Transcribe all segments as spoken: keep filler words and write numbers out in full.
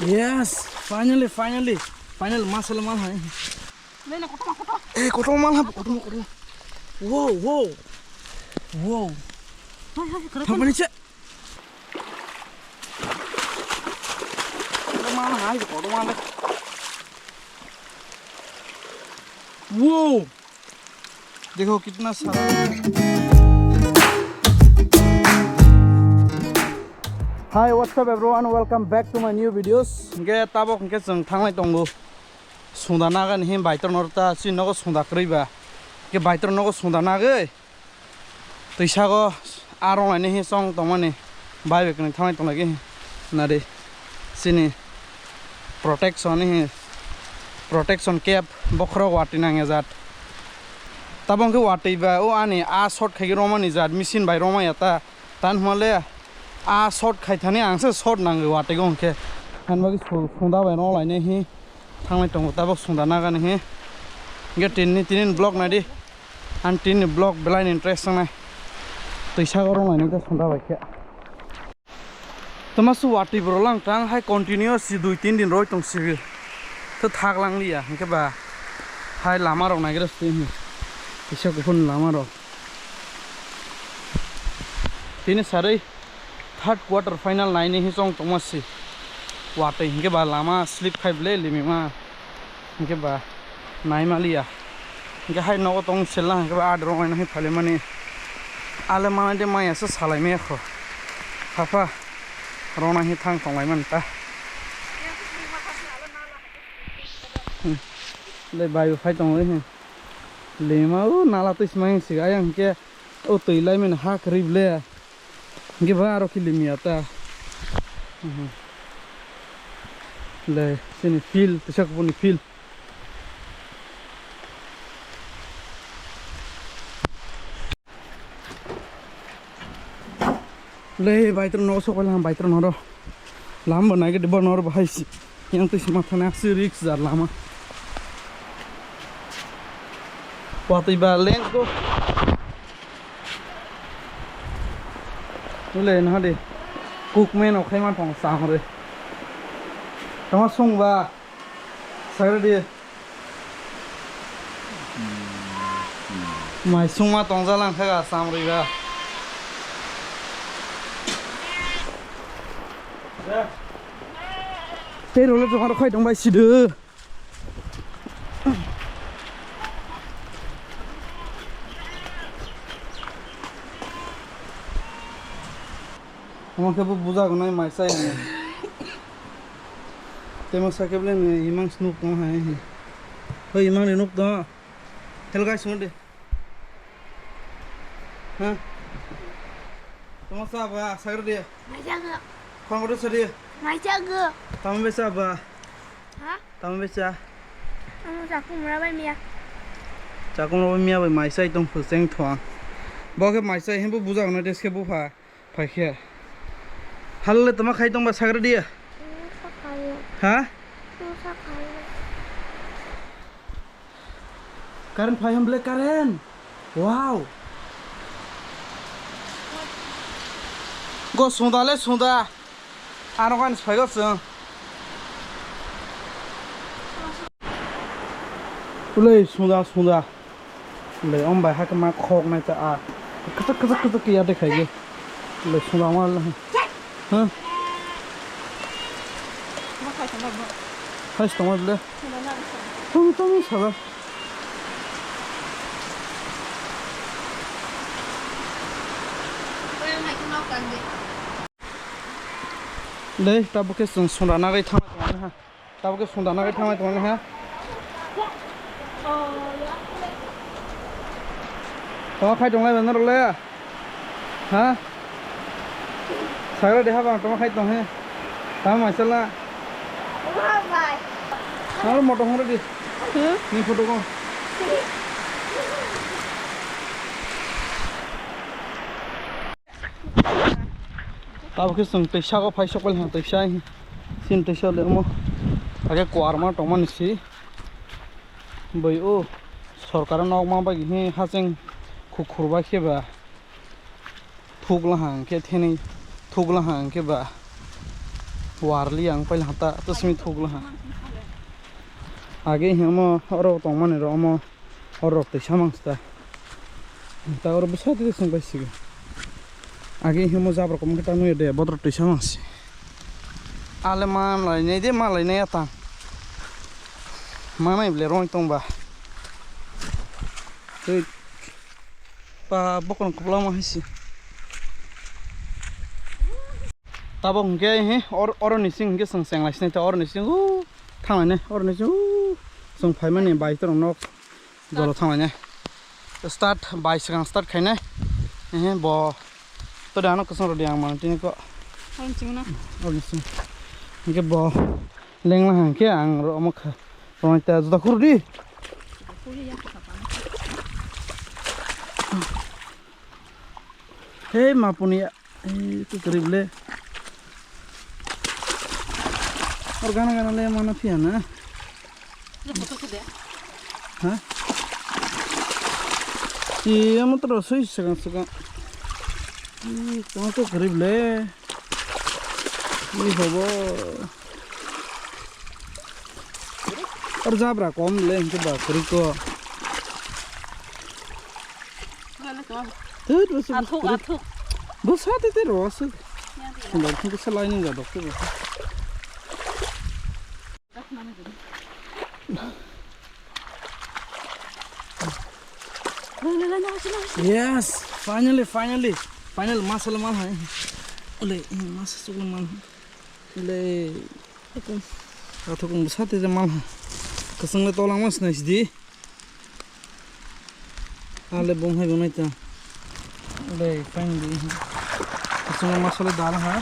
Yes, finally, finally, finally, masala mal hai. Eh, kotor mal hai, kotor, kotor. Wow, wow, wow. Hai, hai, kara. Thang pani che. Kotor mal hai, kotor mal hai. Wow. देखो कितना सारा। Hi, what's up everyone? Welcome back to my new videos. Hingke tabok hingke chwng thanglai tongo. Sunda naga ni him baitor norta si nogo sunda kwrwi ba. Hingke baitor nogo sunda nagwi. Twisago a rong lainai hi chong tongmani bai bai kwrwng thanglai tonglai khe nadi chini protection hi protection cap bokhorok watwi nang ejat. Tabok khe watwi ba o ani a short khai romani jat machine bai romaya ta tan hwnle a short khai thani ang se short nangwi watwi go hwnkhe han bagwi sunda bai rong lainai hi. Thanglai tongo tabok sunda nagani he. Hingke tinni tinin block naidi. Ang tinni block belai ni interest wngnai. Twi sago rong lainai ta sunda bai khe. Tama su watwi bro lang tang hai continuous si dui tin din roi tong si. To thak lang liya hingke ba hai lama rok naigra si. Kisa kuphun lama rok. Tini sarui. Third quarter final naini hi chong tongma si. Watwi hinkhe ba lama slip khai ble limima. Hinkhe ba naima liya. Hinkhe hai nogo tong selna hinkhe ba adrong aina hi phalimani. Ale manai de maya se salai maya kho. Hapha rona hi thang tonglai man ta. Hmm. Le bai bo phai tongwi hi. Lima o nala twi sma hi siga yang hinkhe o twi lai mani ha kwrwi ble. Hingke ba aro kilimia ta. Mhm. Le, sini field, tisa kupuni field. Le, baitro no sokol ham baitro no ro. Lam bo nai gede bo no ro bahai si. Yang twi sima thana si risk jar lama. Watwi ba lengko. Ule nahadi. Cookman o khaima tong samre. Tama sungba. Sagre di. Mai sungma tongjalang khaga samri ba. Tei role joma rok khai tong bai sidu. Omo khe bo buja gnai mai chai hwnwi. Tei masa khe bole imang snuk tong hai. Hoi imang ni nuk tong. Hello guys, sungde. Ha? Tamo sa ba, sagre de. Maijago. Phone ko sa de. Maijago. Tamo be sa ba. Ha? Tamo be sa. Amo jakum ra bai miya. Jakum ra bai miya bai mai sai tong phuseng thong. Bo khe mai sai hembo buja no des khe bupha. Phaikhe. Hal le tama khai tongba sagra dia. Sakhayo. Ha? Sakhayo. Current phai hwn ble current. Wow. Go sunda le sunda. Ano kan soi go sung. Ule sunda sunda. Le, om bai hake ma khok nai ta a. Kachak, kachak, kachak ya de khai ge. Le, sunda ma le. Ha? Hai stongo le. Tong, tong, saba. Le, tabuk ke sung, sunda nagai thang ha. Tabuk ke sunda nagai thangmani tongmani ha. Tama khai tonglai bana role. Ha? Sagra deha bang tama khai tong he. Tama maisala. Nang moto hong ready. Hmm? Ni photo ko. Tabuk khe chwng twi saka phai sok pai twi sa chini twi sa le omo age kuarma tongmani si bai o sorkar nok ma bai hi hacheng khukhur bai khe ba Thukla hang khe theni, thukla hang khe ba warli ang paila hata to simi thukla hang. Age himo oro tongmani ro omo. Orok twi samang sta. Ta oro bwsa twi song pai sigi. Agi himo jabra kom khe ta nui de bodro twi samang si. Ale ma lai nei de ma lai nei ata. Ma mai ble rong tong ba. Twi pa bokon kubla ma hisi. Tabok hwnkhe he or-, oroni sing hwnkhe chwng chenglai sinai ta oroni sing o thanglai nai oroni sing o chwng phaimani bai torok nok. Jolo thanglainai. Start bai swkang start khainai. Ehe bo. To da ano kwchwng rwdi ang mano tini ko. Ang chingna. Orni sing. Hingke bo lengla hangke ang ro omo kha. Rong ta juda khurdi. Hei mapuni. Ei, tu kwrwi le. Or gana gana le mana phiya na. Ya, photo ko de. Ha? Iya, mo tro sui segang segang. Ih, tama tu kwrwi le. Ih, hobo. Or jabra kom le, hingke ba kwrwi ko. Tut, bwswk, athuk, bwswk. Athuk. Bwsa tete rw aswk. Sundar thung kisa lainung ja dokte bo. Yes, finally, finally. Final masala mal hai. Ole, masa sukla mal. Ole, athuk bwsa tete mal hai. Kasang le tolang mas nai sidi. Ale bung hai bunai ta. Le fine di. Kusung masala dal ha.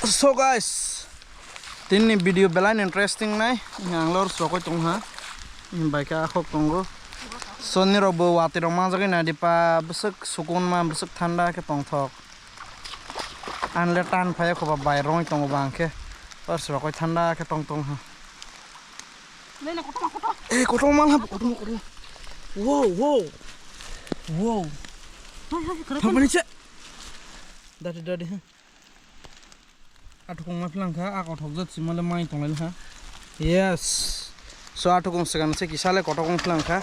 So guys, tini video belai interesting nai, ang lor sokoi tong ha, bai khe akhok tongo. So nirok bo watwi rok manjagwi nai di pa, bwswk sukun ma, bwswk thanda khe tongthok. Ang le tan phai kho ba bai roi tongo ba ang khe, lor sokoi thanda khe tong tong ha. Lele, kotor, kotor. Eh, kotor mal ha, kotor, kotor. Wow, wow. Wow. Hai, hai, kerap. Thapani che. Dadi, dadi, ha. Athukung ma philang kha, a kothok jat sima le mai tong lai ha. Yes. So athukung segan se kisa le kothok ong philang kha.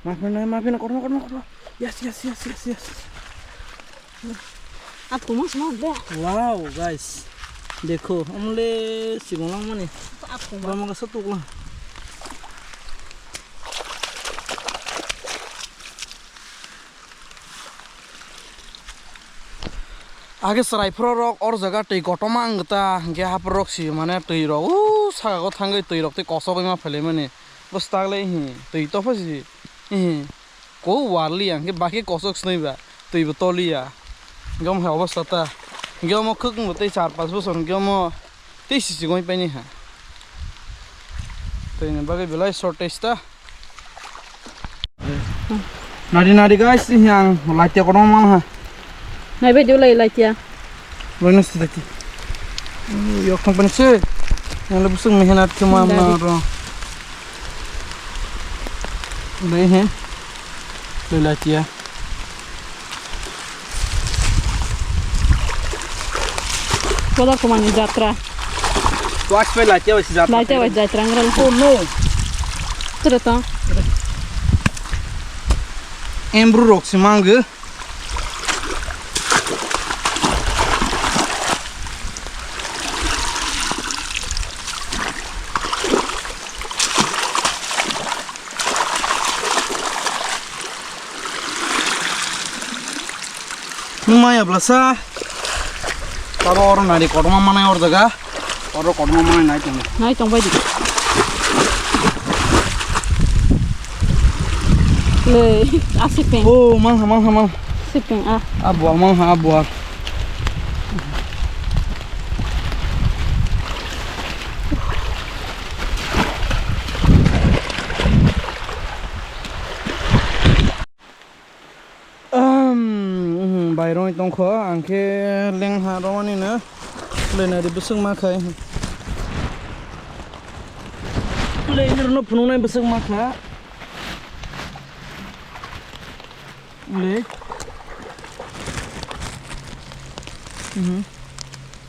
Ma phina, ma phina, kotor, kotor, kotor. Yes, yes, yes, yes, yes. Ap kumas ma ble. Wow, guys. Dekho, omle sibong lang mani. Ap kumas. Bama ka satuk lang. Age chwrai phro rok or jaga twi kotorma wng ta, hingke haphar rok si mane twi rok, uh, saka o thangwi twi rok tei kosogwi ma phailai mani. Bwswk le hi, twi topha si, hi. Kou warliya, hingke bakhe kosok swnwi ba, twi bo toliya. Hingke omo hai obostha ta. Hingke omo khwk wngbo tei char panch bochor hingke omo tei sisi goi paini ha. Twi ni bagwi belai shortage ta. Nadi nadi guys, ini ang laitia kono mang ha. Nai bai diu lai laitia. Loino sida ki. Yok thang pani se. Yang le busuk mehnat ke ma ma ro. Lai he. Lai laitia. Koda kumani jatra. Watch pe laitia wasi jatra. Laitia wasi jatra ngrel. Oh no. Tere to. Embru rok si mangu. Nwng maya blasa. Tabo oro nari kotorma manai or jaga. Oro kotorma manai nai tongo. Nai tong bai di. Le, asik peng. Oh, malha, malha, malha. Sipeng, ah. Abua, malha, abua. Roi tongkho, ang khe lengha romani no. Lenari bwswk ma khai. Lenari no phunuknai bwswk ma kha. Le. Mhm.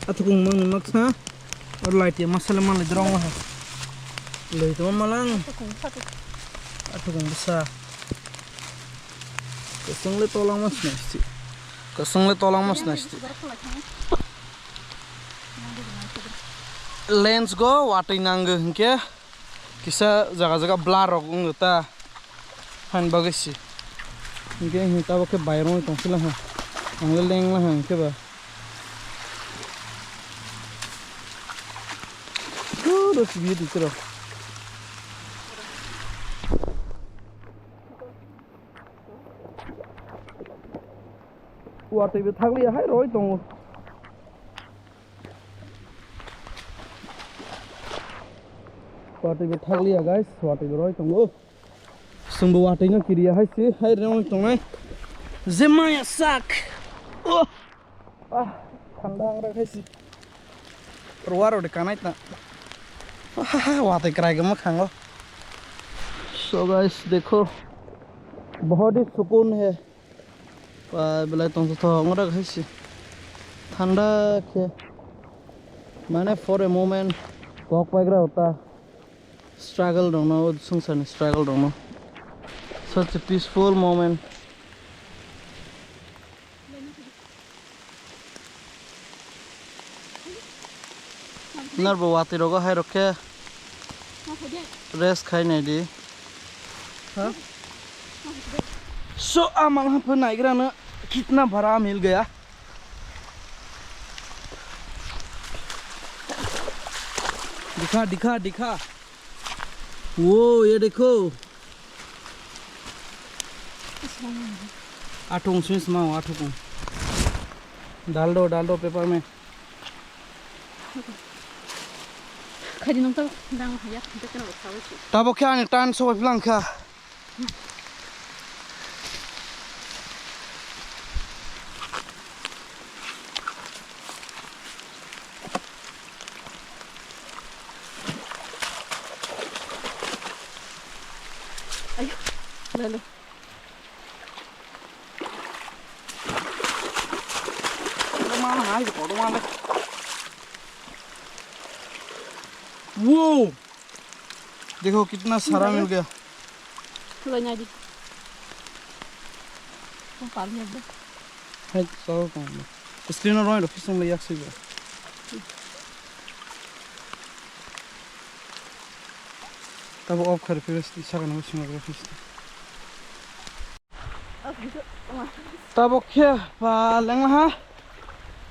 Athukung mangni maksa. Or light ya masala manlai drong ha. Loi to malang. Athukung bwsa. Kasung le tolang mas nasti. Kasung le tolang mas nasti. Lens go watwi nango hinkhe kisa jaga jaga blur rok wngyo ta. Phan bagwi si. Hinkhe hinkhe tabok khe bayro tongphila ha. Ang le lengla ha hinkhe ba. Duro sibiri tiro. Watwi bo thakliya hai roi tongo. Watwi bo thakliya guys, watwi bo roi tongo. Chwngbo watwi no kiriya hai se, hai roi tongnai. Je maya sak. Oh. Ah, thanda angra khai se. Ruwa rode kanai ta. Ah, watwi krai gama khango. So guys, dekho. बहुत ही सुकून है। Ba belai tongthok wng rwk hai se. Thanda khe. Mane for a moment kok paigra hota. Struggle rokno, swngcharni struggle rokno. Such a peaceful moment. Narbo watwi rogo hai rok khe rest khai nai di. Ha? So, amal hapha naigra no kitna bhara mil gaya. Dikha, dikha, dikha. Wo, ye dekho. Athung simi sma athung. Dal do, dal do paper mein. Khadi nang tabok dang haya, khadi kena bok sawi si. Tabok khe ani tan sobai phlang kha. Ayo, lalu. Wow! देखो कितना सारा मिल गया। Tulai nai di. Kung pal ni agda. Hai, sao kung. Screen roi ro kisung le yak sibo. Tabo off khare previous di saka nang sima ro fis. Tabok khe ba lengla ha.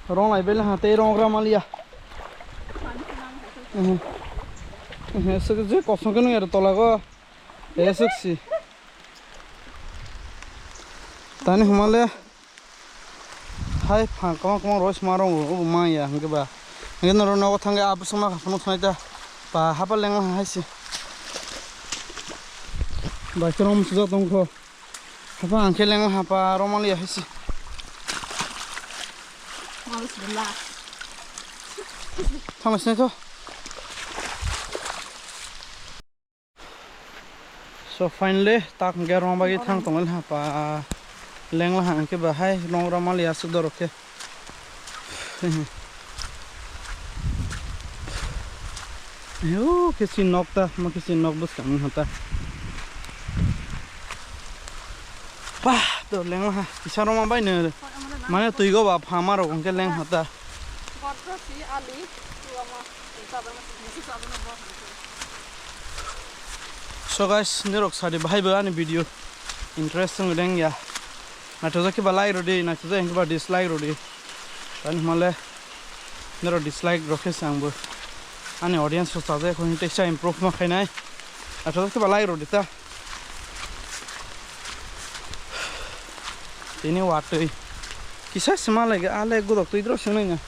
Rong lai bela ha tei rong gra maliya. Ehe. Ehe, sik je kosong khe nung ero tola go. Esuk si. Tani humale. Hai phang kama kama roi sma rong o maya hingke ba. Hingke noro nogo thangke abu sma ka phunuk snai ta. Ba hapa lengla hai si. Ba khe rom sujak tongkho. Hapa ang khe lengla hapa romali ya hai si. Thangla sinai tho. So finally tak hingke rong bagwi thang tongo ha pa lengla ha hingke bahai rong rama li aswk dorok khe. Yo khe si nok ta mo khe si nok bwskang ha ta. Pah to lengla ha kisa roma bai no mane twi go ba phama rok hingke leng ha ta. So guys, nirok sadi bahai bo ani video interesting reng ya. Naithokjak khe ba like rw di, naithokjak hwnkhe ba dislike rw di. Tani hwnle nirok dislike rw khe se ang bo ani audience rok chajak kho hwnwi teisa improve ma khainai. Naithokjak khe ba like rw di ta. Tini watwi kisa se ma lai a le godok twi dro se nai na.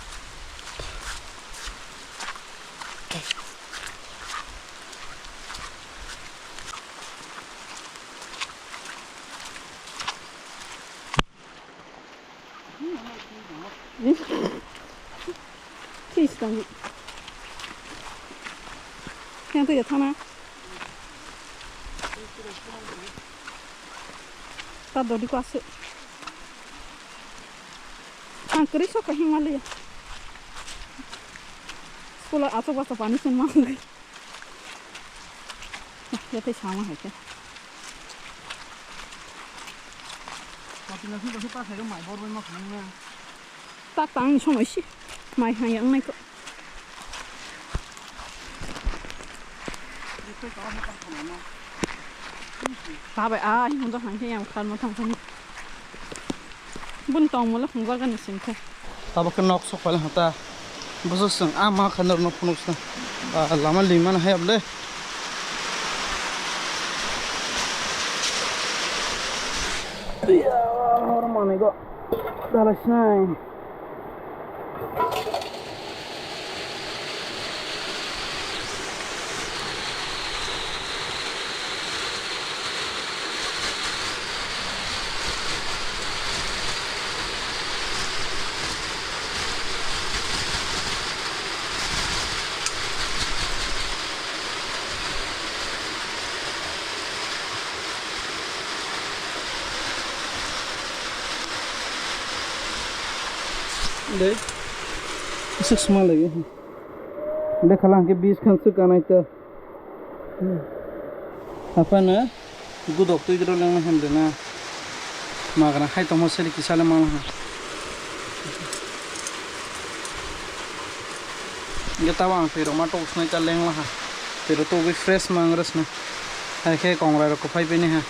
Yang tu ya thana. Ta dodi ko ase. Ang kri so kahing mali. School a achok basa pani sen mang. Ya tei sama hai khe. Pati na su ta sai mai bor bai ma khang na. Tak tang ni somoi si. Mai hai yang nai ko. Tabai, ah, himung jak nang khe yang kharma thang thani. Bun tong mole hung jak gani sing khe. Tabuk khe nok sok pale hata. Bwswk chwng ah ma kha norno phunuk sna. Ah, lama lima na hai able. Ya, hor mane go. Dalai snai. Dei, aswk sma lagi. Dei khala hwnkhe bis khan swk kanai ta. Aphano gudok twi dro lengna hemde na. Magra hai tongma seli kisa le mangha. Ge tabo ang twi rok ma tok snai ta lengla ha. Twi rok togwi fresh mang resna. Hai khe kongrai rok kwphai bini ha.